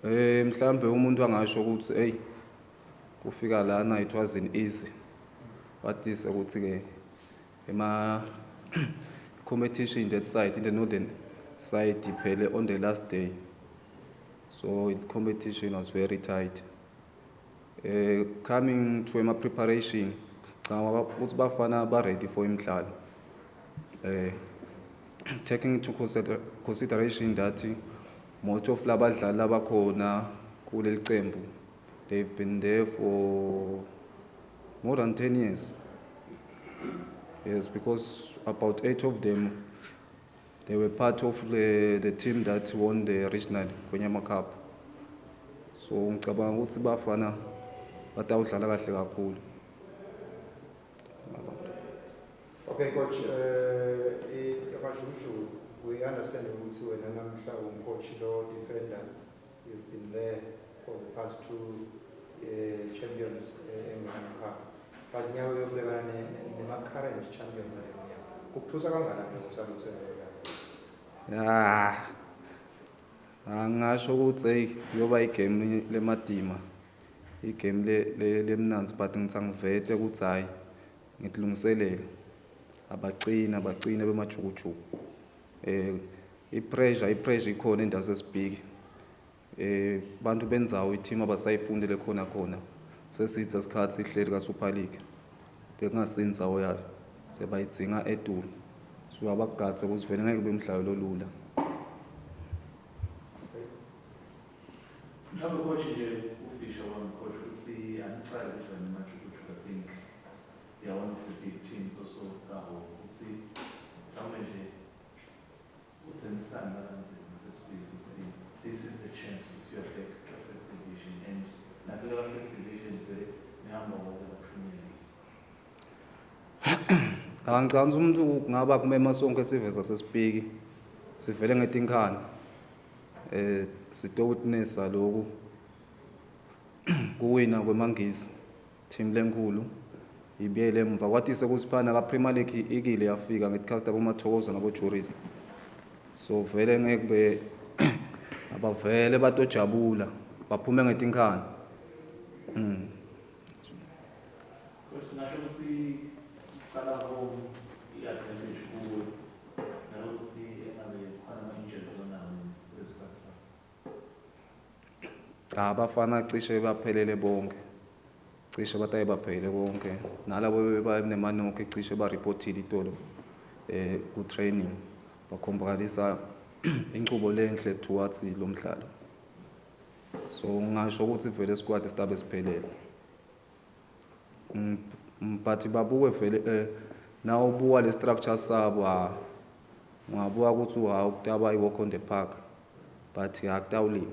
Mhlambe umuntu angasho ukuthi hey, kufika lana it wasn't easy. Watise ukuthi ke ema competition that side in the northern side iphele on the last day. So the competition was very tight. Coming to ema preparation, cha ukuthi bafana ba ready for imidlalo. Taking into consideration that most of labadlali labakhona kuleli cembu, they've been there for more than 10 years. Yes, because about 8 of them, they were part of the team that won the regional Ngonyama Cup. So ngicabanga ukuthi bafana batawudlala kahle kakhulu. Okay coach, Majukujuku, we understand ukuthi wena namhla ungu-coach lo defender, you've been there for the past 2 champions eNgonyama Cup. But nyawe uyobhekana nema-current champions aleyo nyaka. Kukuthusa kangakanani usalungiselela? Angasho ukuthi hey, kuyoba igame lemadima, igame lemnanzi, but ngisangivete ukuthi hayi ngilungiselele. Abacina bemajukujuku. I-pressure ikhona endawo esibhiki. Bantu benzawo i-team abasayifundile khona khona. Sesithe isikhathi ihleli ka Super League. Tekungasindzawo yayo. Sebayidzinga etulu. So abakugadze ukuthi vele ngeke kube umdlalo lolula. Mhlawumbe coach nje ufisha wami coach ukuthi angiqale ukujoin Majukujuku. I think they are one of the big teams also kaho ukuthi mhlawumbe nje uthembisana kanzima sesibili ukuthi this is the chance ukuthi you are back to first division and nafika ka first division vele nihamba wonke la Premier League. Angicabanga umuntu kungaba kumema sonke siveza sesipiki sivele ngetinkhani. Sito witnessa lokhu kuwina kwemangisi team lenkulu ibiyele emva kwathi sekusiphana ka Premier League ikile yafika ngetikhathi abomathokoza nabo Juries. So vele ngeke kube abavele batojabula baphume ngetinkhani. Coach, singasho ukuthi icala home i-advantage kuwe nalokuthi engabe khona ama-injuries onawo kwesikhathi sakho. Cha, abafana cishe baphelele bonke. Cishe bataye baphelele bonke. Nalabo bebanemanokho cishe ba-reportile itolo ku training bakhombakalisa inchubo lenhle towards lo mdlalo. So ngisho ukuthi vele squad sitabe siphelele. But babuke vele nawubuka le structure sabo, ungabuka ukuthi hawu kutaba i walk on the park, but akutawuliwa.